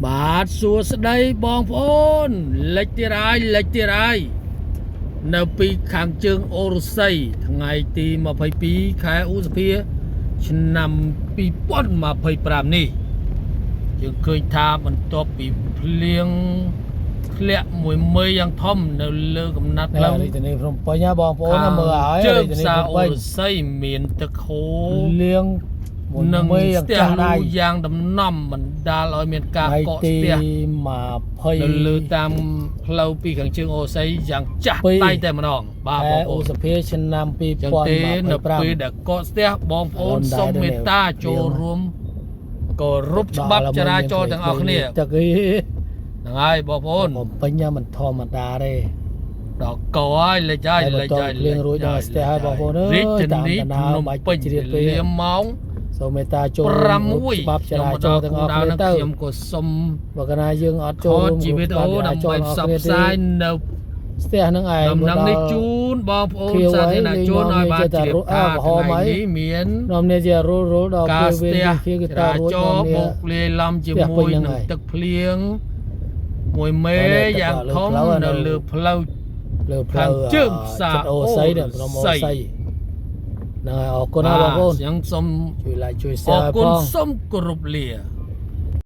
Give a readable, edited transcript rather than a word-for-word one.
បាទសួស្តីបងប្អូនលិចទៀតហើយលិចទៀតហើយនៅពីខាងជើងអូរុស័យថ្ងៃទី22ខែឧសភាឆ្នាំ2025នេះយើងឃើញថាបន្ទាប់ពីភ្លៀងធ្លាក់មួយមេយ៉ាងធំនៅលើកំណាត់ផ្លូវ រាជធានីភ្នំពេញណាបងប្អូនណាមើលហើយ ជើ រាជធានី ងផ្សារ ភ្នំពេញ អូរុស័យមានទឹកហូរ លៀងមួយ និង មេយ៉ាង ស្ទះ ចាស់ដៃ លូយ៉ាងដំណំបណ្ដាលឲ្យមានការ ថ្ងៃ កក ទី ស្ទះ 20 នៅលើតាមផ្លូវពីខាងជើងអូស័យយ៉ាងចាស់ ពីរ ដៃតែម្ដងបាទ ខែ បងប្អូន ឧសភាឆ្នាំ ចឹងទេនៅពេល 2025 ដែលកកស្ទះបងប្អូន ឥឡូវ សូម ដែរ មេត្តាចូលរួមគោរពច្បាប់ចរាចរណ៍ទាំងអស់គ្នា ទឹកអី ហ្នឹងហើយបងប្អូន ភ្នំពេញណាមិនធម្មតាទេ ដល់កហើយលេចហើយ ហើយ លេចហើយ បន្ទាប់ភ្លៀងរួចដល់ស្ទះហើយបងប្អូនអើយ រាជធានី តាមដំណើរ ភ្នំ បាច់ ពេញ ជ្រាបទេ វេលាម៉ោង សូមមេត្តាចូលរួម 6 ច្បាប់ចរាចរណ៍ទាំងអស់គ្នាទៅ ខ្ញុំក៏សូម បើកាលណាយើងអត់ ថ ចូលរួម តជីវិតអូ ច្បាប់ចរាច ដើម្បីផ្ស រណ៍ទាំងអស់គ្នា ព្វផ្សាយនៅ ស្ទះនឹងឯង ដំណឹងនេះជូនបងប្អូនសាធារណជនឲ្យបានជ្រាបថាថ្ងៃនេះមាន នាំនេះជារុលរុលដល់ ការ ពេលវេ ស្ទះ លាគ្នាគឺ ចរា តរួច ចរណ៍ នាំនេះ បូកលាយឡំជាមួយនឹងទឹកភ្លៀងមួយមេយ៉ាងធំនៅលើផ្លូវ លើផ្លូវ ខាងជើងផ្សារ ចិត្តអូស័យនេះភ្នំអូ អូស័យ ស័យហ្នឹងហើយអរគុណណាស់បងប្អូន អញ្ចឹងសូម ជួយ like ជួយ អ share រគុណ ផង សូមគោរពលា។